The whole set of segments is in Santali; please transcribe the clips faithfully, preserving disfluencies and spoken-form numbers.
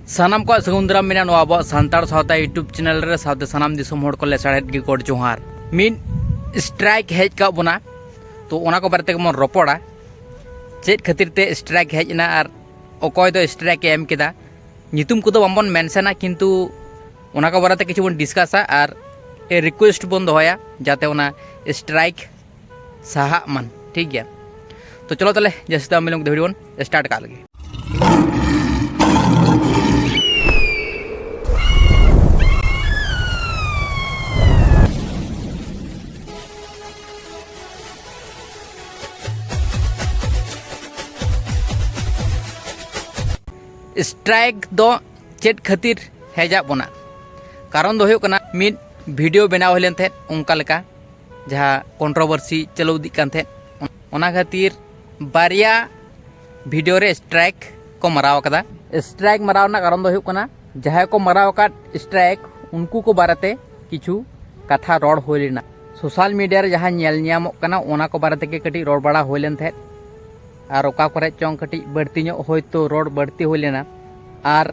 ᱥᱟᱱᱟᱢ ᱠᱚᱣᱟᱜ ᱥᱟᱹᱜᱩᱱ ᱫᱟᱨᱟᱢ ᱢᱮᱱᱟᱜᱼᱟ ᱱᱚᱣᱟ ᱟᱵᱚᱣᱟᱜ ᱥᱟᱱᱛᱟᱲ ᱥᱟᱶᱛᱟ YouTube ᱪᱮᱱᱮᱞ ᱨᱮ, ᱥᱟᱶᱛᱮ ᱥᱟᱱᱟᱢ ᱫᱤᱥᱚᱢ ᱦᱚᱲ ᱠᱚ ᱞᱟᱹᱥᱟᱲᱦᱮᱫ ᱜᱮ ᱜᱚᱰ ᱡᱚᱦᱟᱨ᱾ ᱢᱤᱫ ᱥᱴᱨᱟᱭᱤᱠ ᱦᱮᱡ ᱠᱟᱜ ᱵᱚᱱᱟ, ᱛᱚ ᱚᱱᱟ ᱠᱚ ᱵᱟᱨᱮ ᱛᱮᱜᱮ ᱵᱚᱱ ᱨᱚᱯᱚᱲᱟ᱾ ᱪᱮᱫ ᱠᱷᱟᱹᱛᱤᱨ ᱛᱮ ᱥᱴᱨᱟᱭᱤᱠ ᱦᱮᱡ ᱮᱱᱟ ᱟᱨ ᱚᱠᱚᱭ ᱫᱚ ᱥᱴᱨᱟᱭᱤᱠ ᱮ ᱮᱢ ᱠᱮᱫᱟ, ᱧᱩᱛᱩᱢ ᱠᱚᱫᱚ ᱵᱟᱝᱵᱚᱱ ᱢᱮᱱᱥᱮᱱᱟ, ᱠᱤᱱᱛᱩ ᱚᱱᱟ ᱠᱚ ᱵᱟᱨᱮ ᱛᱮ ᱠᱤᱪᱷᱩ ᱵᱚᱱ ᱰᱤᱥᱠᱟᱥᱟ ᱟᱨ ᱨᱤᱠᱩᱭᱮᱥᱴ ᱵᱚᱱ ᱫᱚᱦᱚᱭᱟ ᱡᱟᱛᱮ ᱚᱱᱟ ᱥᱴᱨᱟᱭᱤᱠ ᱥᱟᱦᱟᱜ ᱢᱟᱱ, ᱴᱷᱤᱠ ᱜᱮᱭᱟ? ᱛᱚ ᱪᱚᱞᱚ ᱛᱟᱦᱚᱞᱮ ᱡᱟᱹᱥᱛᱤ ᱫᱚ ᱵᱟᱝ ᱵᱤᱞᱚᱢ ᱠᱟᱛᱮ ᱵᱷᱤᱰᱤᱭᱳ ᱵᱚᱱ ᱥᱴᱟᱨᱴ ᱠᱟᱜ ᱞᱮᱜᱮ᱾ ᱥᱴᱨᱟᱭᱤᱠ ᱫᱚ ᱪᱮᱫ ᱠᱷᱟᱹᱛᱤᱨ ᱦᱮᱡᱟᱜ ᱵᱚᱱᱟ? ᱠᱟᱨᱚᱱ ᱫᱚ ᱦᱩᱭᱩᱜ ᱠᱟᱱᱟ, ᱢᱤᱫ ᱵᱷᱤᱰᱤᱭᱳ ᱵᱮᱱᱟᱣ ᱦᱩᱭ ᱞᱮᱱ ᱛᱟᱦᱮᱸᱫ ᱚᱱᱠᱟ ᱞᱮᱠᱟ, ᱡᱟᱦᱟᱸ ᱠᱚᱱᱴᱨᱳᱵᱷᱟᱨᱥᱤ ᱪᱟᱹᱞᱩ ᱤᱫᱤᱜ ᱠᱟᱱ ᱛᱟᱦᱮᱸᱫ, ᱚᱱᱟ ᱠᱷᱟᱹᱛᱤᱨ ᱵᱟᱨᱭᱟ ᱵᱷᱤᱰᱤᱭᱳ ᱨᱮ ᱥᱴᱨᱟᱭᱤᱠ ᱠᱚ ᱢᱟᱨᱟᱣ ᱟᱠᱟᱫᱟ᱾ ᱥᱴᱨᱟᱭᱤᱠ ᱢᱟᱨᱟᱣ ᱨᱮᱱᱟᱜ ᱠᱟᱨᱚᱱ ᱫᱚ ᱦᱩᱭᱩᱜ ᱠᱟᱱᱟ, ᱡᱟᱦᱟᱸᱭ ᱠᱚ ᱢᱟᱨᱟᱣ ᱟᱠᱟᱫ ᱥᱴᱨᱟᱭᱤᱠ, ᱩᱱᱠᱩ ᱠᱚ ᱵᱟᱨᱮᱛᱮ ᱠᱤᱪᱷᱩ ᱠᱟᱛᱷᱟ ᱨᱚᱲ ᱦᱩᱭ ᱞᱮᱱᱟ᱾ ᱥᱳᱥᱟᱞ ᱢᱤᱰᱤᱭᱟ ᱨᱮ ᱡᱟᱦᱟᱸ ᱧᱮᱞ ᱧᱟᱢᱚᱜ ᱠᱟᱱᱟ, ᱚᱱᱟ ᱠᱚ ᱵᱟᱨᱮ ᱛᱮᱜᱮ ᱠᱟᱹᱴᱤᱡ ᱨᱚᱲ ᱵᱟᱲᱟ ᱦᱩᱭ ᱞᱮᱱ ᱛᱟᱦᱮᱸᱫ, ᱟᱨ ᱚᱠᱟ ᱠᱚᱨᱮ ᱪᱚᱝ ᱠᱟᱹᱴᱤᱡ ᱵᱟᱹᱲᱛᱤ ᱧᱚᱜ ᱦᱚᱭᱛᱳ ᱨᱚᱲ ᱵᱟᱹᱲᱛᱤ ᱦᱩᱭ ᱞᱮᱱᱟ, ᱟᱨ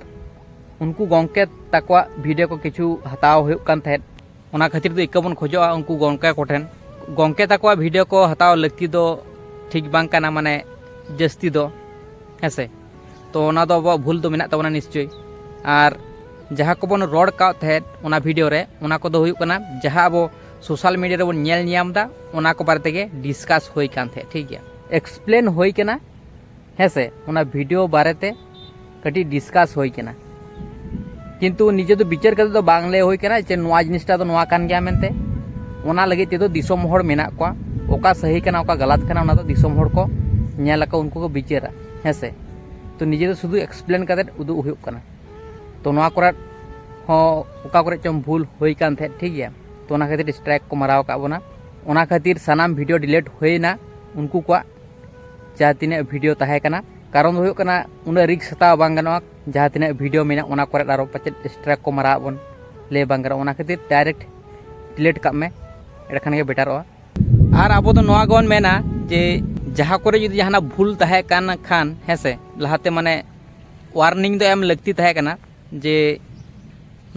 ᱩᱱᱠᱩ ᱜᱚᱢᱠᱮ ᱛᱟᱠᱚᱣᱟᱜ ᱵᱷᱤᱰᱤᱭᱳ ᱠᱚ ᱠᱤᱪᱷᱩ ᱦᱟᱛᱟᱣ ᱦᱩᱭᱩᱜ ᱠᱟᱱ ᱛᱟᱦᱮᱸᱫ᱾ ᱚᱱᱟ ᱠᱷᱟᱹᱛᱤᱨ ᱫᱚ ᱤᱠᱟᱹ ᱵᱚᱱ ᱠᱷᱚᱡᱚᱜᱼᱟ ᱩᱱᱠᱩ ᱜᱚᱢᱠᱮ ᱠᱚᱴᱷᱮᱱ, ᱜᱚᱢᱠᱮ ᱛᱟᱠᱚᱣᱟᱜ ᱵᱷᱤᱰᱤᱭᱳ ᱠᱚ ᱦᱟᱛᱟᱣ ᱞᱟᱹᱠᱛᱤ ᱫᱚ ᱴᱷᱤᱠ ᱵᱟᱝ ᱠᱟᱱᱟ, ᱢᱟᱱᱮ ᱡᱟᱹᱥᱛᱤ ᱫᱚ, ᱦᱮᱸ ᱥᱮ? ᱛᱚ ᱚᱱᱟ ᱫᱚ ᱟᱵᱚᱣᱟᱜ ᱵᱷᱩᱞ ᱫᱚ ᱢᱮᱱᱟᱜ ᱛᱟᱵᱚᱱᱟ ᱱᱤᱥᱪᱳᱭ᱾ ᱟᱨ ᱡᱟᱦᱟᱸ ᱠᱚᱵᱚᱱ ᱨᱚᱲ ᱠᱟᱜ ᱛᱟᱦᱮᱸᱫ ᱚᱱᱟ ᱵᱷᱤᱰᱤᱭᱳ ᱨᱮ, ᱚᱱᱟ ᱠᱚᱫᱚ ᱦᱩᱭᱩᱜ ᱠᱟᱱᱟ ᱡᱟᱦᱟᱸ ᱟᱵᱚ ᱥᱳᱥᱟᱞ ᱢᱤᱰᱤᱭᱟ ᱨᱮᱵᱚᱱ ᱧᱮᱞ ᱧᱟᱢ ᱮᱫᱟ, ᱚᱱᱟ ᱠᱚ ᱵᱟᱨᱮ ᱛᱮᱜᱮ ᱰᱤᱥᱠᱟᱥ ᱦᱩᱭ ᱠᱟᱱ ᱛᱟᱦᱮᱸᱫ, ᱴᱷᱤᱠ ᱜᱮᱭᱟ? ᱮᱠᱥᱯᱞᱮᱱ ᱦᱩᱭ ᱠᱟᱱᱟ, ᱦᱮᱸ ᱥᱮ? ᱚᱱᱟ ᱵᱷᱤᱰᱤᱭᱳ ᱵᱟᱨᱮᱛᱮ ᱠᱟᱹᱴᱤᱡ ᱰᱤᱥᱠᱟᱥ ᱦᱩᱭ ᱠᱟᱱᱟ, ᱠᱤᱱᱛᱩ ᱱᱤᱡᱮ ᱫᱚ ᱵᱤᱪᱟᱹᱨ ᱠᱟᱛᱮ ᱫᱚ ᱵᱟᱝ ᱞᱟᱹᱭ ᱦᱩᱭ ᱠᱟᱱᱟ ᱡᱮ ᱱᱚᱣᱟ ᱡᱤᱱᱤᱥᱴᱟ ᱫᱚ ᱱᱚᱣᱟ ᱠᱟᱱ ᱜᱮᱭᱟ ᱢᱮᱱᱛᱮ᱾ ᱚᱱᱟ ᱞᱟᱹᱜᱤᱫ ᱛᱮᱫᱚ ᱫᱤᱥᱚᱢ ᱦᱚᱲ ᱢᱮᱱᱟᱜ ᱠᱚᱣᱟ, ᱚᱠᱟ ᱥᱟᱹᱦᱤ ᱠᱟᱱᱟ, ᱚᱠᱟ ᱜᱟᱞᱟᱛ ᱠᱟᱱᱟ, ᱚᱱᱟ ᱫᱚ ᱫᱤᱥᱚᱢ ᱦᱚᱲ ᱠᱚ ᱧᱮᱞ ᱟᱠᱚ, ᱩᱱᱠᱩ ᱠᱚ ᱵᱤᱪᱟᱹᱨᱟ, ᱦᱮᱸ ᱥᱮ? ᱛᱚ ᱱᱤᱡᱮ ᱫᱚ ᱥᱩᱫᱷᱩ ᱮᱠᱥᱯᱞᱮᱱ ᱠᱟᱛᱮ ᱩᱫᱩᱜ ᱦᱩᱭᱩᱜ ᱠᱟᱱᱟ᱾ ᱛᱚ ᱱᱚᱣᱟ ᱠᱚᱨᱮ ᱦᱚᱸ ᱚᱠᱟ ᱠᱚᱨᱮ ᱪᱚᱝ ᱵᱷᱩᱞ ᱦᱩᱭ ᱠᱟᱱ ᱛᱟᱦᱮᱸᱫ, ᱴᱷᱤᱠ ᱜᱮᱭᱟ? ᱛᱚ ᱚᱱᱟ ᱠᱷᱟᱹᱛᱤᱨ ᱥᱴᱨᱟᱭᱤᱠ ᱠᱚ ᱢᱟᱨᱟᱣ ᱟᱠᱟᱫ ᱵᱚᱱᱟ, ᱚᱱᱟ ᱠᱷᱟᱹᱛᱤᱨ ᱥᱟᱱᱟᱢ ᱵᱷᱤᱰᱤᱭᱳ ᱰᱤᱞᱤᱴ ᱦᱩᱭᱱᱟ ᱩᱱᱠᱩ ᱠᱚᱣᱟᱜ, ᱡᱟᱦᱟᱸ ᱛᱤᱱᱟᱹᱜ ᱵᱷᱤᱰᱤᱭᱳ ᱛᱟᱦᱮᱸ ᱠᱟᱱᱟ᱾ ᱠᱟᱨᱚᱱ ᱫᱚ ᱦᱩᱭᱩᱜ ᱠᱟᱱᱟ, ᱩᱱᱟᱹᱜ ᱨᱤᱠᱥ ᱦᱟᱛᱟᱣ ᱵᱟᱝ ᱜᱟᱱᱚᱜᱼᱟ, ᱡᱟᱦᱟᱸ ᱛᱤᱱᱟᱹᱜ ᱵᱷᱤᱰᱤᱭᱳ ᱢᱮᱱᱟᱜ ᱚᱱᱟ ᱠᱚᱨᱮ ᱟᱨᱚ ᱯᱟᱪᱮᱫ ᱥᱴᱨᱟᱭᱤᱠ ᱠᱚ ᱢᱟᱨᱟᱣ ᱵᱚᱱ, ᱞᱟᱹᱭ ᱵᱟᱝ ᱜᱟᱱᱚᱜᱼᱟ᱾ ᱚᱱᱟ ᱠᱷᱟᱹᱛᱤᱨ ᱰᱟᱭᱨᱮᱠᱴ ᱰᱤᱞᱤᱴ ᱠᱟᱜ ᱢᱮ, ᱮᱸᱰᱮᱠᱷᱟᱱ ᱜᱮ ᱵᱮᱴᱟᱨᱚᱜᱼᱟ᱾ ᱟᱨ ᱟᱵᱚ ᱫᱚ ᱱᱚᱣᱟ ᱜᱮᱵᱚᱱ ᱢᱮᱱᱟ ᱡᱮ ᱡᱟᱦᱟᱸ ᱠᱚᱨᱮ ᱡᱩᱫᱤ ᱡᱟᱦᱟᱱᱟᱜ ᱵᱷᱩᱞ ᱛᱟᱦᱮᱸ ᱠᱟᱱ ᱠᱷᱟᱱ, ᱦᱮᱸ ᱥᱮ, ᱞᱟᱦᱟᱛᱮ ᱢᱟᱱᱮ ᱳᱣᱟᱨᱱᱤᱝ ᱫᱚ ᱮᱢ ᱞᱟᱹᱠᱛᱤ ᱛᱟᱦᱮᱸ ᱠᱟᱱᱟ ᱡᱮ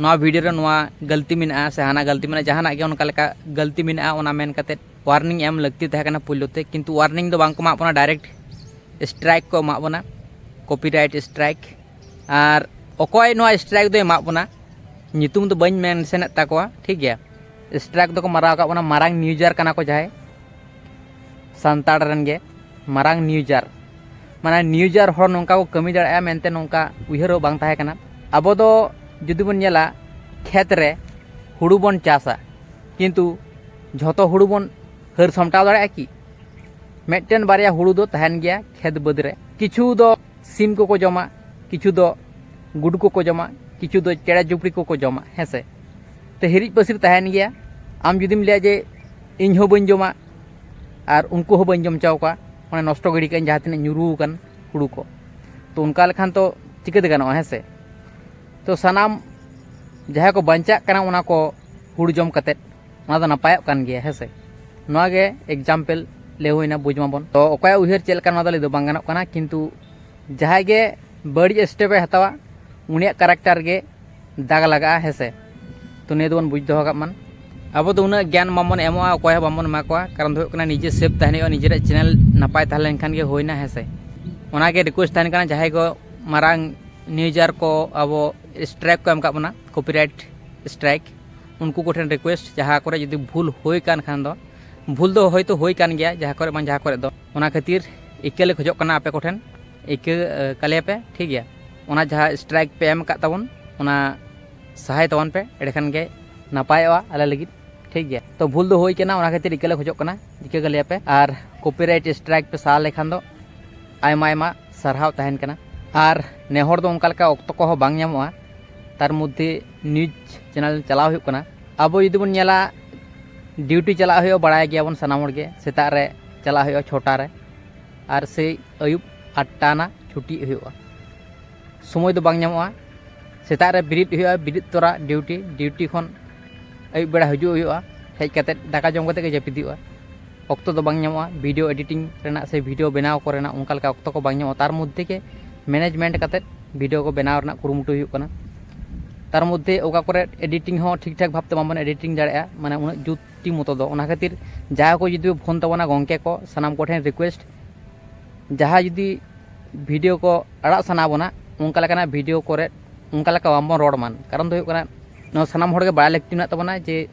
ᱱᱚᱣᱟ ᱵᱷᱤᱰᱤᱭᱳ ᱨᱮ ᱱᱚᱣᱟ ᱜᱟᱹᱞᱛᱤ ᱢᱮᱱᱟᱜᱼᱟ ᱥᱮ ᱦᱟᱱᱟ ᱜᱟᱹᱞᱛᱤ ᱢᱮᱱᱟᱜᱼᱟ, ᱡᱟᱦᱟᱱᱟᱜ ᱜᱮ ᱚᱱᱠᱟ ᱞᱮᱠᱟ ᱜᱟᱹᱞᱛᱤ ᱢᱮᱱᱟᱜᱼᱟ, ᱚᱱᱟ ᱢᱮᱱ ᱠᱟᱛᱮᱫ ᱳᱣᱟᱨᱱᱤᱝ ᱮᱢ ᱞᱟᱹᱠᱛᱤ ᱛᱟᱦᱮᱸ ᱠᱟᱱᱟ ᱯᱳᱭᱞᱳ ᱛᱮ, ᱠᱤᱱᱛᱩ ᱳᱣᱟᱨᱱᱤᱝ ᱫᱚ ᱵᱟᱝ ᱠᱚ ᱮᱢᱟᱜ ᱵᱚᱱᱟ, ᱰᱟᱭᱨᱮᱠᱴ ᱥᱴᱨᱟᱭᱤᱠ ᱠᱚ ᱮᱢᱟᱜ ᱵᱚᱱᱟ, ᱠᱚᱯᱤᱨᱟᱭᱤᱴ ᱥᱴᱨᱟᱭᱤᱠ᱾ ᱟᱨ ᱚᱠᱚᱭ ᱱᱚᱣᱟ ᱥᱴᱨᱟᱭᱤᱠ ᱫᱚᱭ ᱮᱢᱟᱜ ᱵᱚᱱᱟ, ᱧᱩᱛᱩᱢ ᱫᱚ ᱵᱟᱹᱧ ᱢᱮᱱᱥᱮᱱᱮᱫ ᱛᱟᱠᱚᱣᱟ, ᱴᱷᱤᱠ ᱜᱮᱭᱟ᱾ ᱥᱴᱨᱟᱭᱤᱠ ᱫᱚᱠᱚ ᱢᱟᱨᱟᱣ ᱟᱠᱟᱫ ᱵᱚᱱᱟ ᱢᱟᱨᱟᱝ ᱱᱤᱭᱩᱡᱟᱨ ᱠᱟᱱᱟ ᱠᱚ ᱡᱟᱦᱟᱸᱭ, ᱥᱟᱱᱛᱟᱲ ᱨᱮᱱ ᱜᱮ ᱢᱟᱨᱟᱝ ᱱᱤᱭᱩᱡᱟᱨ, ᱢᱟᱱᱮ ᱱᱤᱭᱩᱡᱟᱨ ᱦᱚᱲ ᱱᱚᱝᱠᱟ ᱠᱚ ᱠᱟᱹᱢᱤ ᱫᱟᱲᱮᱭᱟᱜᱼᱟ ᱢᱮᱱᱛᱮ ᱱᱚᱝᱠᱟ ᱩᱭᱦᱟᱹᱨ ᱦᱚᱸ ᱵᱟᱝ ᱛᱟᱦᱮᱸ ᱠᱟᱱᱟ᱾ ᱟᱵᱚ ᱫᱚ ᱡᱩᱫᱤ ᱵᱚᱱ ᱧᱮᱞᱟ, ᱠᱷᱮᱛ ᱨᱮ ᱦᱩᱲᱩ ᱵᱚᱱ ᱪᱟᱥᱟ, ᱠᱤᱱᱛᱩ ᱡᱷᱚᱛᱚ ᱦᱩᱲᱩ ᱵᱚᱱ ᱦᱟᱹᱨ ᱥᱟᱢᱴᱟᱣ ᱫᱟᱲᱮᱭᱟᱜᱼᱟ ᱠᱤ? ᱢᱤᱫᱴᱮᱱ ᱵᱟᱨᱭᱟ ᱦᱩᱲᱩ ᱫᱚ ᱛᱟᱦᱮᱱ ᱜᱮᱭᱟ ᱠᱷᱮᱛ ᱵᱟᱹᱫᱽ ᱨᱮ᱾ ᱠᱤᱪᱷᱩ ᱫᱚ ᱥᱤᱢ ᱠᱚᱠᱚ ᱡᱚᱢᱟ, ᱠᱤᱪᱷᱩ ᱫᱚ ᱜᱩᱰᱩ ᱠᱚᱠᱚ ᱡᱚᱢᱟ, ᱠᱤᱪᱷᱩ ᱫᱚ ᱪᱮᱬᱮ ᱪᱩᱯᱲᱤ ᱠᱚᱠᱚ ᱡᱚᱢᱟ, ᱦᱮᱸ ᱥᱮ? ᱛᱚ ᱦᱤᱨᱤᱡ ᱯᱟᱹᱥᱤᱨ ᱛᱟᱦᱮᱱ ᱜᱮᱭᱟ᱾ ᱟᱢ ᱡᱩᱫᱤᱢ ᱞᱟᱹᱭᱟ ᱡᱮ ᱤᱧ ᱦᱚᱸ ᱵᱟᱹᱧ ᱡᱚᱢᱟ ᱟᱨ ᱩᱱᱠᱩ ᱦᱚᱸ ᱵᱟᱹᱧ ᱡᱚᱢ ᱦᱚᱪᱚ ᱠᱚᱣᱟ, ᱢᱟᱱᱮ ᱱᱚᱥᱴᱚ ᱜᱤᱰᱤ ᱠᱟᱜ ᱟᱹᱧ ᱡᱟᱦᱟᱸ ᱛᱤᱱᱟᱹᱜ ᱧᱩᱨᱩ ᱟᱠᱟᱱ ᱦᱩᱲᱩ ᱠᱚ, ᱛᱚ ᱚᱱᱠᱟ ᱞᱮᱠᱷᱟᱱ ᱛᱚ ᱪᱤᱠᱟᱹᱛᱮ ᱜᱟᱱᱚᱜᱼᱟ, ᱦᱮᱸ ᱥᱮ? ᱛᱚ ᱥᱟᱱᱟᱢ ᱡᱟᱦᱟᱸᱭ ᱠᱚ ᱵᱟᱧᱪᱟᱜ ᱠᱟᱱᱟ ᱚᱱᱟ ᱠᱚ ᱦᱩᱲᱩ ᱡᱚᱢ ᱠᱟᱛᱮᱫ, ᱚᱱᱟ ᱫᱚ ᱱᱟᱯᱟᱭᱚᱜ ᱠᱟᱱ ᱜᱮᱭᱟ, ᱦᱮᱸ ᱥᱮ? ᱱᱚᱣᱟ ᱜᱮ ᱮᱠᱡᱟᱢᱯᱮᱞ ᱞᱟᱹᱭ ᱦᱩᱭᱱᱟ, ᱵᱩᱡᱽ ᱢᱟᱵᱚᱱ᱾ ᱛᱚ ᱚᱠᱚᱭᱟᱜ ᱩᱭᱦᱟᱹᱨ ᱪᱮᱫ ᱞᱮᱠᱟ, ᱱᱚᱣᱟ ᱫᱚ ᱞᱟᱹᱭ ᱫᱚ ᱵᱟᱝ ᱜᱟᱱᱚᱜ ᱠᱟᱱᱟ, ᱠᱤᱱᱛᱩ ᱡᱟᱦᱟᱸᱭ ᱜᱮ ᱵᱟᱹᱲᱤᱡ ᱥᱴᱮᱯ ᱮ ᱦᱟᱛᱟᱣᱟ, ᱩᱱᱤᱭᱟᱜ ᱠᱮᱨᱮᱠᱴᱟᱨ ᱜᱮ ᱫᱟᱜᱽ ᱞᱟᱜᱟᱜᱼᱟ, ᱦᱮᱸ ᱥᱮ? ᱛᱚ ᱱᱤᱭᱟᱹ ᱫᱚᱵᱚᱱ ᱵᱩᱡᱽ ᱫᱚᱦᱚ ᱠᱟᱜ ᱢᱟ᱾ ᱟᱵᱚ ᱫᱚ ᱩᱱᱟᱹᱜ ᱜᱮᱭᱟᱱ ᱵᱟᱵᱚᱱ ᱮᱢᱚᱜᱼᱟ, ᱚᱠᱚᱭ ᱦᱚᱸ ᱵᱟᱵᱚᱱ ᱮᱢᱟ ᱠᱚᱣᱟ᱾ ᱠᱟᱨᱚᱱ ᱫᱚ ᱦᱩᱭᱩᱜ ᱠᱟᱱᱟ, ᱱᱤᱡᱮ ᱥᱮᱯᱷ ᱛᱟᱦᱮᱱ ᱦᱩᱭᱩᱜᱼᱟ, ᱱᱤᱡᱮᱨᱟᱜ ᱪᱮᱱᱮᱞ ᱱᱟᱯᱟᱭ ᱛᱟᱦᱮᱸ ᱞᱮᱱᱠᱷᱟᱱ ᱜᱮ ᱦᱩᱭᱱᱟ, ᱦᱮᱸ ᱥᱮ? ᱚᱱᱟᱜᱮ ᱨᱤᱠᱩᱭᱮᱥᱴ ᱛᱟᱦᱮᱱ ᱠᱟᱱᱟ, ᱡᱟᱦᱟᱸᱭ ᱠᱚ ᱢᱟᱨᱟᱝ ᱱᱤᱭᱩᱡᱟᱨ ᱠᱚ ᱟᱵᱚ ᱥᱴᱨᱟᱭᱤᱠ ᱠᱚ ᱮᱢ ᱠᱟᱜ ᱵᱚᱱᱟ, ᱠᱚᱯᱤᱨᱟᱭᱤᱴ ᱥᱴᱨᱟᱭᱤᱠ, ᱩᱱᱠᱩ ᱠᱚᱴᱷᱮᱱ ᱨᱤᱠᱩᱭᱮᱥᱴ, ᱡᱟᱦᱟᱸ ᱠᱚᱨᱮ ᱡᱩᱫᱤ ᱵᱷᱩᱞ ᱦᱩᱭ ᱠᱟᱱ ᱠᱷᱟᱱ ᱫᱚ, ᱵᱷᱩᱞ ᱫᱚ ᱦᱚᱭᱛᱳ ᱦᱩᱭ ᱠᱟᱱ ᱜᱮᱭᱟ ᱡᱟᱦᱟᱸ ᱠᱚᱨᱮ ᱵᱟᱝ ᱡᱟᱦᱟᱸ ᱠᱚᱨᱮ ᱫᱚ, ᱚᱱᱟ ᱠᱷᱟᱹᱛᱤᱨ ᱤᱠᱟᱹ ᱞᱮ ᱠᱷᱚᱡᱚᱜ ᱠᱟᱱᱟ ᱟᱯᱮ ᱠᱚᱴᱷᱮᱱ, ᱤᱠᱟᱹ, ᱮ, ᱠᱟᱞᱮᱭᱟᱯᱮ, ᱴᱷᱤᱠ ᱜᱮᱭᱟ? ᱚᱱᱟ ᱡᱟᱦᱟᱸ ᱥᱴᱨᱟᱭᱤᱠ ᱯᱮ ᱮᱢ ᱟᱠᱟᱫ ᱛᱟᱵᱚᱱ, ᱚᱱᱟ ᱥᱟᱦᱟᱭ ᱛᱟᱵᱚᱱ ᱯᱮ, ᱮᱸᱰᱮᱠᱷᱟᱱ ᱜᱮ ᱱᱟᱯᱟᱭᱚᱜᱼᱟ ᱟᱞᱮ ᱞᱟᱹᱜᱤᱫ, ᱴᱷᱤᱠ ᱜᱮᱭᱟ? ᱛᱚ ᱵᱷᱩᱞ ᱫᱚ ᱦᱩᱭ ᱠᱟᱱᱟ, ᱚᱱᱟ ᱠᱷᱟᱹᱛᱤᱨ ᱤᱠᱟᱹ ᱞᱮ ᱠᱷᱚᱡᱚᱜ ᱠᱟᱱᱟ, ᱤᱠᱟᱹ ᱠᱟᱞᱮᱭᱟᱯᱮ᱾ ᱟᱨ ᱠᱚᱯᱤᱨᱟᱭᱤᱴ ᱥᱴᱨᱟᱭᱤᱠ ᱯᱮ ᱥᱟᱦᱟ ᱞᱮᱠᱷᱟᱱ ᱫᱚ ᱟᱭᱢᱟ ᱟᱭᱢᱟ ᱥᱟᱨᱦᱟᱣ ᱛᱟᱦᱮᱱ ᱠᱟᱱᱟ᱾ ᱟᱨ ᱱᱮ ᱦᱚᱲ ᱫᱚ ᱚᱱᱠᱟ ᱞᱮᱠᱟ ᱚᱠᱛᱚ ᱠᱚᱦᱚᱸ ᱵᱟᱝ ᱧᱟᱢᱚᱜᱼᱟ, ᱛᱟᱨ ᱢᱚᱫᱽᱫᱷᱮ ᱱᱤᱭᱩᱡᱽ ᱪᱮᱱᱮᱞ ᱪᱟᱞᱟᱣ ᱦᱩᱭᱩᱜ ᱠᱟᱱᱟ᱾ ᱟᱵᱚ ᱡᱩᱫᱤ ᱵᱚᱱ ᱧᱮᱞᱟ, ᱰᱤᱭᱩᱴᱤ ᱪᱟᱞᱟᱜ ᱦᱩᱭᱩᱜᱼᱟ, ᱵᱟᱲᱟᱭ ᱜᱮᱭᱟᱵᱚᱱ ᱥᱟᱱᱟᱢ ᱦᱚᱲ ᱜᱮ, ᱥᱮᱛᱟᱜ ᱨᱮ ᱪᱟᱞᱟᱜ ᱦᱩᱭᱩᱜᱼᱟ ᱪᱷᱚᱴᱟ ᱨᱮ, ᱟᱨ ᱥᱮᱭ ᱟᱹᱭᱩᱵ ᱟᱴᱴᱟ ᱟᱱᱟ ᱪᱷᱩᱴᱤᱜ ᱦᱩᱭᱩᱜᱼᱟ᱾ ᱥᱚᱢᱚᱭ ᱫᱚ ᱵᱟᱝ ᱧᱟᱢᱚᱜᱼᱟ᱾ ᱥᱮᱛᱟᱜ ᱨᱮ ᱵᱮᱨᱮᱫ ᱦᱩᱭᱩᱜᱼᱟ, ᱵᱮᱨᱮᱫ ᱛᱚᱨᱟ ᱰᱤᱭᱩᱴᱤ, ᱰᱤᱭᱩᱴᱤ ᱠᱷᱚᱱ ᱟᱹᱭᱩᱵ ᱵᱮᱲᱟ ᱦᱤᱡᱩᱜ ᱦᱩᱭᱩᱜᱼᱟ, ᱦᱮᱡ ᱠᱟᱛᱮᱫ ᱫᱟᱠᱟ ᱡᱚᱢ ᱠᱟᱛᱮᱫ ᱜᱮ ᱡᱟᱹᱯᱤᱫ ᱦᱩᱭᱩᱜᱼᱟ᱾ ᱚᱠᱛᱚ ᱫᱚ ᱵᱟᱝ ᱧᱟᱢᱚᱜᱼᱟ ᱵᱷᱤᱰᱤᱭᱳ ᱮᱰᱤᱴᱤᱝ ᱨᱮᱱᱟᱜ ᱥᱮ ᱵᱷᱤᱰᱤᱭᱳ ᱵᱮᱱᱟᱣ ᱠᱚᱨᱮᱱᱟᱜ, ᱚᱱᱠᱟ ᱞᱮᱠᱟ ᱚᱠᱛᱚ ᱠᱚ ᱵᱟᱝ ᱧᱟᱢᱚᱜᱼᱟ᱾ ᱛᱟᱨ ᱢᱚᱫᱽᱫᱷᱮ ᱜᱮ ᱢᱮᱱᱮᱡᱽᱢᱮᱱᱴ ᱠᱟᱛᱮᱫ ᱵᱷᱤᱰᱤᱭᱳ ᱠᱚ ᱵᱮᱱᱟᱣ ᱨᱮᱱᱟᱜ ᱠᱩᱨᱩᱢᱩᱴᱩ ᱦᱩᱭᱩᱜ ᱠᱟᱱᱟ᱾ ᱛᱟᱨ ᱢᱚᱫᱽᱫᱷᱮ ᱚᱠᱟ ᱠᱚᱨᱮ ᱮᱰᱤᱴᱤᱝ ᱦᱚᱸ ᱴᱷᱤᱠ ᱴᱷᱟᱠ ᱵᱷᱟᱵᱽᱛᱮ ᱵᱟᱵᱚᱱ ᱮᱰᱤᱴᱤᱝ ᱫᱟᱲᱮᱭᱟᱜᱼᱟ, ᱢᱟᱱᱮ ᱩᱱᱟᱹᱜ ᱡᱩᱛ ᱴᱷᱤᱠ ᱢᱚᱛᱚ ᱫᱚ᱾ ᱚᱱᱟ ᱠᱷᱟᱹᱛᱤᱨ ᱡᱟᱦᱟᱸᱭ ᱠᱚ ᱡᱩᱫᱤ ᱯᱷᱳᱱ ᱛᱟᱵᱚᱱᱟ ᱜᱚᱢᱠᱮ ᱠᱚ, ᱥᱟᱱᱟᱢ ᱠᱚᱴᱷᱮᱱ ᱨᱤᱠᱩᱭᱮᱥᱴ, ᱡᱟᱦᱟᱸ ᱡᱩᱫᱤ ᱵᱷᱤᱰᱤᱭᱳ ᱠᱚ ᱟᱲᱟᱜ ᱥᱟᱱᱟ ᱵᱚᱱᱟ, ᱚᱱᱠᱟ ᱞᱮᱠᱟᱱᱟᱜ ᱵᱷᱤᱰᱤᱭᱳ ᱠᱚᱨᱮ ᱚᱱᱠᱟ ᱞᱮᱠᱟ ᱵᱟᱝᱵᱚᱱ ᱨᱚᱲ ᱢᱟᱱ᱾ ᱠᱟᱨᱚᱱ ᱫᱚ ᱦᱩᱭᱩᱜ ᱠᱟᱱᱟ, ᱱᱚᱣᱟ ᱥᱟᱱᱟᱢ ᱦᱚᱲᱜᱮ ᱵᱟᱲᱟᱭ ᱞᱟᱹᱠᱛᱤ ᱢᱮᱱᱟᱜ ᱛᱟᱵᱚᱱᱟ ᱡᱮ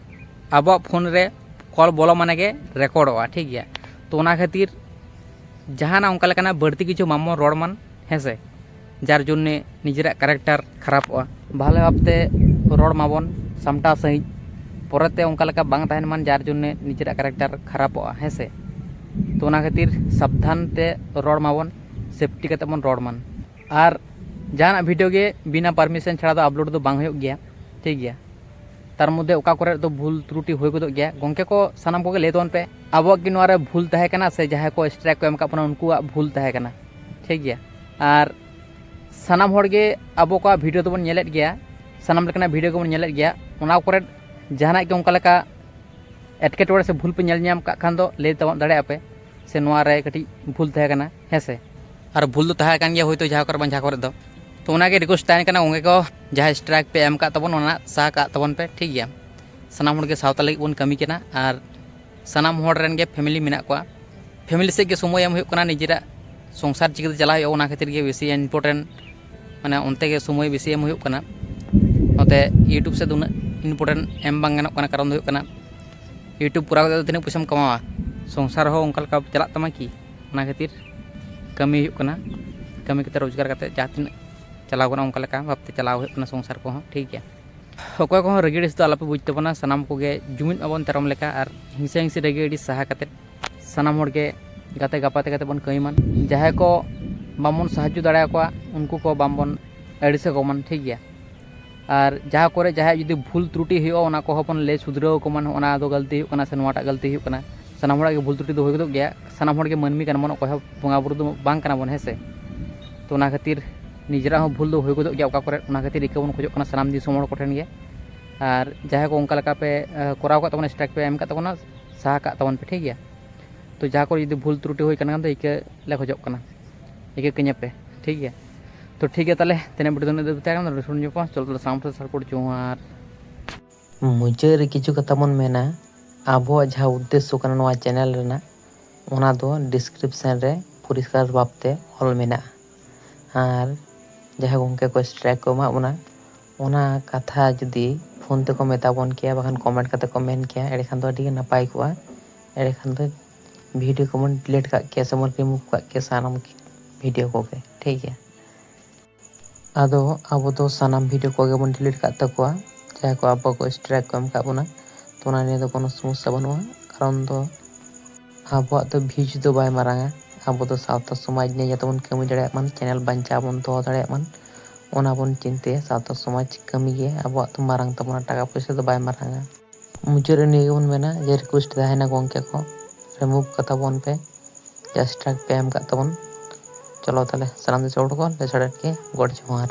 ᱟᱵᱚᱣᱟᱜ ᱯᱷᱳᱱ ᱨᱮ ᱠᱚᱞ ᱵᱚᱞᱚ ᱢᱟᱱᱮ ᱜᱮ ᱨᱮᱠᱚᱨᱰᱚᱜᱼᱟ, ᱴᱷᱤᱠ ᱜᱮᱭᱟ᱾ ᱛᱚ ᱚᱱᱟ ᱠᱷᱟᱹᱛᱤᱨ ᱡᱟᱦᱟᱱᱟᱜ ᱚᱱᱠᱟ ᱞᱮᱠᱟᱱᱟᱜ ᱵᱟᱹᱲᱛᱤ ᱠᱤᱪᱷᱩ ᱵᱟᱝᱵᱚᱱ ᱨᱚᱲ ᱢᱟᱱ, ᱦᱮᱸ ᱥᱮ, ᱡᱟᱨ ᱡᱚᱱᱱᱮ ᱱᱤᱡᱮᱨᱟᱜ ᱠᱮᱨᱮᱠᱴᱟᱨ ᱠᱷᱟᱨᱟᱯᱚᱜᱼᱟ᱾ ᱵᱷᱟᱞᱮ ᱵᱷᱟᱵᱽᱛᱮ ᱨᱚᱲ ᱢᱟᱵᱚᱱ ᱥᱟᱢᱴᱟᱣ ᱥᱟᱺᱦᱤᱡ, ᱯᱚᱨᱮᱛᱮ ᱚᱱᱠᱟ ᱞᱮᱠᱟ ᱵᱟᱝ ᱛᱟᱦᱮᱱ ᱢᱟᱱ ᱡᱟᱨ ᱡᱚᱱᱱᱮ ᱱᱤᱡᱮᱨᱟᱜ ᱠᱮᱨᱮᱠᱴᱟᱨ ᱠᱷᱟᱨᱟᱯᱚᱜᱼᱟ, ᱦᱮᱸ ᱥᱮ᱾ ᱛᱚ ᱚᱱᱟ ᱠᱷᱟᱹᱛᱤᱨ ᱥᱟᱵᱫᱷᱟᱱ ᱛᱮ ᱨᱚᱲ ᱢᱟᱵᱚᱱ, ᱥᱮᱯᱴᱤ ᱠᱟᱛᱮ ᱵᱚᱱ ᱨᱚᱲ ᱢᱟᱱ᱾ ᱟᱨ ᱡᱟᱦᱟᱱᱟᱜ ᱵᱷᱤᱰᱤᱭᱳ ᱜᱮ ᱵᱤᱱᱟ ᱯᱟᱨᱢᱤᱥᱚᱱ ᱪᱷᱟᱲᱟ ᱫᱚ ᱟᱯᱞᱳᱰ ᱫᱚ ᱵᱟᱝ ᱦᱩᱭᱩᱜ ᱜᱮᱭᱟ, ᱴᱷᱤᱠ ᱜᱮᱭᱟ᱾ ᱛᱟᱨ ᱢᱚᱫᱽᱫᱷᱮ ᱚᱠᱟ ᱠᱚᱨᱮ ᱫᱚ ᱵᱷᱩᱞ ᱛᱨᱩᱴᱤ ᱦᱩᱭ ᱜᱚᱫᱚᱜ ᱜᱮᱭᱟ, ᱜᱚᱢᱠᱮ ᱠᱚ ᱥᱟᱱᱟᱢ ᱠᱚᱜᱮ ᱞᱟᱹᱭ ᱛᱟᱵᱚᱱ ᱯᱮ, ᱟᱵᱚᱣᱟᱜ ᱜᱮ ᱱᱚᱣᱟ ᱨᱮ ᱵᱷᱩᱞ ᱛᱟᱦᱮᱸ ᱠᱟᱱᱟ ᱥᱮ ᱡᱟᱦᱟᱸᱭ ᱠᱚ ᱥᱴᱨᱟᱭᱤᱠ ᱠᱚ ᱮᱢ ᱟᱠᱟᱫ ᱵᱚᱱᱟ ᱩᱱᱠᱩᱣᱟᱜ ᱵᱷᱩᱞ ᱛᱟᱦᱮᱸ ᱠᱟᱱᱟ, ᱴᱷᱤᱠ ᱜᱮᱭᱟ᱾ ᱟᱨ ᱥᱟᱱᱟᱢ ᱦᱚᱲ ᱜᱮ ᱟᱵᱚ ᱠᱚᱣᱟᱜ ᱵᱷᱤᱰᱤᱭᱳ ᱫᱚᱵᱚᱱ ᱧᱮᱞᱮᱫ ᱜᱮᱭᱟ, ᱥᱟᱱᱟᱢ ᱞᱮᱠᱟᱱᱟᱜ ᱵᱷᱤᱰᱤᱭᱳ ᱜᱮᱵᱚᱱ ᱧᱮᱞᱮᱫ ᱜᱮᱭᱟ᱾ ᱚᱱᱟ ᱠᱚᱨᱮ ᱡᱟᱦᱟᱱᱟᱜ ᱜᱮ ᱚᱱᱠᱟ ᱞᱮᱠᱟ ᱮᱴᱠᱮᱴᱚᱬᱮ ᱥᱮ ᱵᱷᱩᱞ ᱯᱮ ᱧᱮᱞ ᱧᱟᱢ ᱠᱟᱜ ᱠᱷᱟᱱ ᱫᱚ ᱞᱟᱹᱭ ᱛᱟᱵᱚᱱ ᱫᱟᱲᱮᱭᱟᱜᱼᱟ ᱯᱮ, ᱥᱮ ᱱᱚᱣᱟ ᱨᱮ ᱠᱟᱹᱴᱤᱡ ᱵᱷᱩᱞ ᱛᱟᱦᱮᱸ ᱠᱟᱱᱟ, ᱦᱮᱸ ᱥᱮ᱾ ᱟᱨ ᱵᱷᱩᱞ ᱫᱚ ᱛᱟᱦᱮᱸ ᱠᱟᱱ ᱜᱮᱭᱟ ᱦᱳᱭᱛᱳ ᱡᱟᱦᱟᱸ ᱠᱚᱨᱮ ᱵᱟᱝ ᱡᱟᱦᱟᱸ ᱠᱚᱨᱮ ᱫᱚ᱾ ᱛᱚ ᱚᱱᱟᱜᱮ ᱨᱤᱠᱩᱭᱮᱥᱴ ᱛᱟᱦᱮᱱ ᱠᱟᱱᱟ, ᱜᱚᱢᱠᱮ ᱠᱚ ᱡᱟᱦᱟᱸ ᱥᱴᱨᱟᱭᱤᱠ ᱯᱮ ᱮᱢ ᱠᱟᱜ ᱛᱟᱵᱚᱱ, ᱚᱱᱟ ᱥᱟᱦᱟ ᱠᱟᱜ ᱛᱟᱵᱚᱱ ᱯᱮ, ᱴᱷᱤᱠ ᱜᱮᱭᱟ᱾ ᱥᱟᱱᱟᱢ ᱦᱚᱲᱜᱮ ᱥᱟᱶᱛᱟ ᱞᱟᱹᱜᱤᱫ ᱵᱚᱱ ᱠᱟᱹᱢᱤ ᱠᱟᱱᱟ, ᱟᱨ ᱥᱟᱱᱟᱢ ᱦᱚᱲ ᱨᱮᱱ ᱜᱮ ᱯᱷᱮᱢᱤᱞᱤ ᱢᱮᱱᱟᱜ ᱠᱚᱣᱟ᱾ ᱯᱷᱮᱢᱤᱞᱤ ᱥᱮᱫ ᱜᱮ ᱥᱚᱢᱚᱭ ᱮᱢ ᱦᱩᱭᱩᱜ ᱠᱟᱱᱟ, ᱱᱤᱡᱮᱨᱟᱜ ᱥᱚᱝᱥᱟᱨ ᱪᱤᱠᱟᱹᱛᱮ ᱪᱟᱞᱟᱣ ᱦᱩᱭᱩᱜᱼᱟ, ᱚᱱᱟ ᱠᱷᱟᱹᱛᱤᱨ ᱜᱮ ᱵᱮᱥᱤ ᱤᱢᱯᱚᱨᱴᱮᱱᱴ, ᱢᱟᱱᱮ ᱚᱱᱛᱮ ᱜᱮ ᱥᱚᱢᱚᱭ ᱵᱮᱥᱤ ᱮᱢ ᱦᱩᱭᱩᱜ ᱠᱟᱱᱟ᱾ ᱱᱚᱛᱮ ᱤᱭᱩᱴᱩᱵᱽ ᱥᱮᱫ ᱫᱚ ᱩᱱᱟᱹᱜ ᱤᱢᱯᱚᱨᱴᱮᱱᱴ ᱮᱢ ᱵᱟᱝ ᱜᱟᱱᱚᱜ ᱠᱟᱱᱟ, ᱠᱟᱨᱚᱱ ᱫᱚ ᱦᱩᱭᱩᱜ ᱠᱟᱱᱟ ᱤᱭᱩᱴᱩᱵᱽ ᱠᱚᱨᱟᱣ ᱠᱟᱛᱮ ᱫᱚ ᱛᱤᱱᱟᱹᱜ ᱯᱚᱭᱥᱟᱢ ᱠᱟᱢᱟᱣᱟ, ᱥᱚᱝᱥᱟᱨ ᱦᱚᱸ ᱚᱱᱠᱟ ᱞᱮᱠᱟ ᱪᱟᱞᱟᱜ ᱛᱟᱢᱟ ᱠᱤ? ᱚᱱᱟ ᱠᱷᱟᱹᱛᱤᱨ ᱠᱟᱹᱢᱤ ᱦᱩᱭᱩᱜ ᱠᱟᱱᱟ, ᱠᱟᱹᱢᱤ ᱠᱟᱛᱮ ᱨᱳᱡᱽᱜᱟᱨ ᱠᱟᱛᱮ ᱡᱟᱦᱟᱸ ᱛᱤᱱᱟᱹᱜ ᱪᱟᱞᱟᱣ ᱜᱟᱱᱚᱜᱼᱟ ᱚᱱᱠᱟ ᱞᱮᱠᱟ ᱵᱷᱟᱵᱽᱛᱮ ᱪᱟᱞᱟᱣ ᱦᱩᱭᱩᱜ ᱠᱟᱱᱟ ᱥᱚᱝᱥᱟᱨ ᱠᱚᱦᱚᱸ, ᱴᱷᱤᱠ ᱜᱮᱭᱟ᱾ ᱚᱠᱚᱭ ᱠᱚᱦᱚᱸ ᱨᱟᱹᱜᱤ ᱟᱹᱲᱤᱥ ᱫᱚ ᱟᱞᱚᱯᱮ ᱵᱩᱡᱽ ᱛᱟᱵᱚᱱᱟ, ᱥᱟᱱᱟᱢ ᱠᱚᱜᱮ ᱡᱩᱢᱤᱫ ᱢᱟᱵᱚᱱ ᱛᱮᱨᱚᱢ ᱞᱮᱠᱟ, ᱟᱨ ᱦᱤᱝᱥᱟᱹ ᱦᱤᱝᱥᱤ ᱨᱟᱹᱜᱤ ᱟᱹᱲᱤᱥ ᱥᱟᱦᱟ ᱠᱟᱛᱮ ᱥᱟᱱᱟᱢ ᱦᱚᱲᱜᱮ ᱜᱟᱛᱮ ᱜᱟᱯᱟᱛᱮ ᱠᱟᱛᱮ ᱵᱚᱱ ᱠᱟᱹᱢᱤ ᱢᱟ᱾ ᱡᱟᱦᱟᱸᱭ ᱠᱚ ᱵᱟᱵᱚᱱ ᱥᱟᱦᱟᱡᱽᱡᱚ ᱫᱟᱲᱮᱭᱟᱠᱚᱣᱟ ᱩᱱᱠᱩ ᱠᱚ ᱵᱟᱝᱵᱚᱱ ᱟᱹᱲᱤᱥ ᱟᱠᱚ ᱢᱟ, ᱴᱷᱤᱠ ᱜᱮᱭᱟ᱾ ᱟᱨ ᱡᱟᱦᱟᱸ ᱠᱚᱨᱮ ᱡᱟᱦᱟᱸᱭᱟᱜ ᱡᱩᱫᱤ ᱵᱷᱩᱞ ᱛᱨᱩᱴᱤ ᱦᱩᱭᱩᱜᱼᱟ ᱚᱱᱟ ᱠᱚᱦᱚᱸ ᱵᱚᱱ ᱞᱟᱹᱭ ᱥᱩᱫᱷᱨᱟᱹᱣ ᱟᱠᱚ ᱢᱟ, ᱱᱚᱜᱼᱚ ᱱᱟ ᱫᱚ ᱜᱟᱹᱞᱛᱤ ᱦᱩᱭᱩᱜ ᱠᱟᱱᱟ ᱥᱮ ᱱᱚᱣᱟᱴᱟᱜ ᱜᱟᱹᱞᱛᱤ ᱦᱩᱭᱩᱜ ᱠᱟᱱᱟ᱾ ᱥᱟᱱᱟᱢ ᱦᱚᱲᱟᱜ ᱜᱮ ᱵᱷᱩᱞ ᱛᱨᱩᱴᱤ ᱫᱚ ᱦᱩᱭ ᱜᱚᱫᱚᱜ ᱜᱮᱭᱟ, ᱥᱟᱱᱟᱢ ᱦᱚᱲ ᱜᱮ ᱢᱟᱹᱱᱢᱤ ᱠᱟᱱᱟ ᱵᱚᱱ, ᱚᱠᱚᱭ ᱦᱚᱸ ᱵᱚᱸᱜᱟ ᱵᱩᱨᱩ ᱫᱚ ᱵᱟᱝ ᱠᱟᱱᱟ ᱵᱚᱱ, ᱦᱮᱸ ᱥᱮ᱾ ᱛᱚ ᱚᱱᱟ ᱠᱷᱟᱹᱛᱤᱨ ᱱᱤᱡᱮᱨᱟᱜ ᱦᱚᱸ ᱵᱷᱩᱞ ᱫᱚ ᱦᱩᱭ ᱜᱚᱫᱚᱜ ᱜᱮᱭᱟ ᱚᱠᱟ ᱠᱚᱨᱮ, ᱚᱱᱟ ᱠᱷᱟᱹᱛᱤᱨ ᱤᱠᱟᱹ ᱵᱚᱱ ᱠᱷᱚᱡᱚᱜ ᱠᱟᱱᱟ ᱥᱟᱱᱟᱢ ᱫᱤᱥᱚᱢ ᱦᱚᱲ ᱠᱚᱴᱷᱮᱱ ᱜᱮ᱾ ᱟᱨ ᱡᱟᱦᱟᱸᱭ ᱠᱚ ᱚᱱᱠᱟ ᱞᱮᱠᱟ ᱯᱮ ᱠᱚᱨᱟᱣ ᱠᱟᱜ ᱛᱟᱵᱚᱱᱟ, ᱥᱴᱨᱟᱭᱤᱠ ᱯᱮ ᱮᱢ ᱠᱟᱜ ᱛᱟᱵᱚᱱᱟ, ᱥᱟᱦᱟ ᱠᱟᱜ ᱛᱟᱵᱚᱱ ᱯᱮ, ᱴᱷᱤᱠ ᱜᱮᱭᱟ᱾ ᱛᱚ ᱡᱟᱦᱟᱸ ᱠᱚᱨᱮ ᱡᱩᱫᱤ ᱵᱷᱩᱞ ᱛᱨᱩᱴᱤ ᱦᱩᱭ ᱠᱟᱱ ᱠᱷᱟᱱ ᱫᱚ ᱤᱠᱟᱹ ᱞᱮ ᱠᱷᱚᱡᱚᱜ ᱠᱟᱱᱟ, ᱤᱠᱟᱹ ᱠᱟᱹᱧᱟᱹ ᱯᱮ, ᱴᱷᱤᱠ ᱜᱮᱭᱟ᱾ ᱛᱚ ᱴᱷᱤᱠ ᱜᱮᱭᱟ, ᱛᱟᱦᱚᱞᱮ ᱛᱮᱦᱮᱧᱟᱜ ᱵᱷᱤᱰᱤᱭᱳ ᱫᱚ ᱱᱤᱱᱟᱹᱜ ᱫᱷᱟᱹᱵᱤᱡ ᱛᱟᱦᱮᱸ ᱠᱟᱱᱟ᱾ ᱱᱚᱰᱮ ᱥᱩᱨ ᱧᱚᱜ ᱯᱟ, ᱪᱚᱞᱚ ᱛᱟᱦᱚᱞᱮ ᱥᱟᱱᱟᱢ ᱴᱷᱮᱱ ᱥᱟᱨᱯᱳᱨᱴ ᱡᱚᱦᱟᱨ᱾ ᱢᱩᱪᱟᱹᱫ ᱨᱮ ᱠᱤᱪᱷᱩ ᱠᱟᱛᱷᱟ ᱵᱚᱱ ᱢᱮᱱᱟ, ᱟᱵᱚᱣᱟᱜ ᱡᱟᱦᱟᱸ ᱩᱫᱽᱫᱮᱥᱥᱚ ᱠᱟᱱᱟ ᱱᱚᱣᱟ ᱪᱮᱱᱮᱞ ᱨᱮᱱᱟᱜ, ᱚᱱᱟ ᱫᱚ ᱰᱤᱥᱠᱨᱤᱯᱥᱚᱱ ᱨᱮ ᱯᱚᱨᱤᱥᱠᱟᱨ ᱵᱷᱟᱵᱽᱛᱮ ᱚᱞ ᱢᱮᱱᱟᱜᱼᱟ᱾ ᱟᱨ ᱡᱟᱦᱟᱸ ᱜᱚᱢᱠᱮ ᱠᱚ ᱥᱴᱨᱟᱭᱤᱠ ᱠᱚ ᱮᱢᱟᱜ ᱵᱚᱱᱟ, ᱚᱱᱟ ᱠᱟᱛᱷᱟ ᱡᱩᱫᱤ ᱯᱷᱳᱱ ᱛᱮᱠᱚ ᱢᱮᱛᱟ ᱵᱚᱱ ᱠᱮᱭᱟ, ᱵᱟᱠᱷᱟᱱ ᱠᱚᱢᱮᱱᱴ ᱠᱟᱛᱮ ᱠᱚ ᱢᱮᱱ ᱠᱮᱭᱟ, ᱮᱸᱰᱮᱠᱷᱟᱱ ᱫᱚ ᱟᱹᱰᱤ ᱜᱮ ᱱᱟᱯᱟᱭ ᱠᱚᱜᱼᱟ᱾ ᱮᱸᱰᱮᱠᱷᱟᱱ ᱫᱚ ᱵᱷᱤᱰᱤᱭᱳ ᱠᱚᱵᱚᱱ ᱰᱤᱞᱤᱴ ᱠᱟᱜ ᱠᱮᱭᱟ ᱥᱮᱵᱚᱱ ᱨᱤᱢᱩᱵᱷ ᱠᱟᱜ ᱠᱮᱭᱟ ᱥᱟᱱᱟᱢ ᱵᱷᱤᱰᱤᱭᱳ ᱠᱚᱜᱮ, ᱴᱷᱤᱠ ᱜᱮᱭᱟ᱾ ᱟᱫᱚ ᱟᱵᱚ ᱫᱚ ᱥᱟᱱᱟᱢ ᱵᱷᱤᱰᱤᱭᱳ ᱠᱚᱜᱮ ᱵᱚᱱ ᱰᱤᱞᱤᱴ ᱠᱟᱜ ᱛᱟᱠᱚᱣᱟ, ᱡᱟᱦᱟᱸᱭ ᱠᱚ ᱟᱵᱚ ᱠᱚ ᱥᱴᱨᱟᱭᱤᱠ ᱠᱚ ᱮᱢ ᱠᱟᱜ ᱵᱚᱱᱟ᱾ ᱛᱚ ᱚᱱᱟ ᱱᱤᱭᱮ ᱫᱚ ᱠᱳᱱᱳ ᱥᱚᱢᱚᱥᱥᱟ ᱵᱟᱹᱱᱩᱜᱼᱟ, ᱠᱟᱨᱚᱱ ᱫᱚ ᱟᱵᱚᱣᱟᱜ ᱫᱚ ᱵᱷᱤᱭᱩᱡᱽ ᱫᱚ ᱵᱟᱭ ᱢᱟᱨᱟᱝᱟ᱾ ᱟᱵᱚ ᱫᱚ ᱥᱟᱶᱛᱟ ᱥᱚᱢᱟᱡᱽ ᱱᱤᱭᱮ ᱡᱟᱛᱮ ᱵᱚᱱ ᱠᱟᱹᱢᱤ ᱫᱟᱲᱮᱭᱟᱜ ᱢᱟ, ᱪᱮᱱᱮᱞ ᱵᱟᱧᱪᱟᱣ ᱵᱚᱱ ᱫᱚᱦᱚ ᱫᱟᱲᱮᱭᱟᱜ ᱢᱟ, ᱚᱱᱟ ᱵᱚᱱ ᱪᱤᱱᱛᱟᱹᱭᱟ᱾ ᱥᱟᱶᱛᱟ ᱥᱚᱢᱟᱡᱽ ᱠᱟᱹᱢᱤ ᱜᱮ ᱟᱵᱚᱣᱟᱜ ᱫᱚ ᱢᱟᱨᱟᱝ ᱛᱟᱵᱚᱱᱟ, ᱴᱟᱠᱟ ᱯᱚᱭᱥᱟ ᱫᱚ ᱵᱟᱭ ᱢᱟᱨᱟᱝᱟ᱾ ᱢᱩᱪᱟᱹᱫ ᱨᱮ ᱱᱤᱭᱟᱹ ᱜᱮᱵᱚᱱ ᱢᱮᱱᱟ ᱡᱮ ᱨᱤᱠᱩᱭᱮᱥᱴ ᱛᱟᱦᱮᱱᱟ ᱜᱚᱢᱠᱮ ᱠᱚ, ᱨᱤᱢᱩᱵᱷ ᱠᱟᱛᱟ ᱵᱚᱱ ᱯᱮ, ᱡᱟᱦᱟᱸ ᱥᱴᱨᱟᱭᱤᱠ ᱯᱮ ᱮᱢ ᱠᱟᱜ ᱛᱟᱵᱚᱱ᱾ ᱪᱚᱞᱚ ᱛᱟᱦᱚᱞᱮ ᱥᱟᱱᱟᱢ ᱫᱤᱥᱚᱢ ᱦᱚᱲ ᱠᱚ ᱞᱮᱥᱟᱲᱮᱫ ᱜᱮ ᱜᱚᱰ ᱡᱚᱦᱟᱨ᱾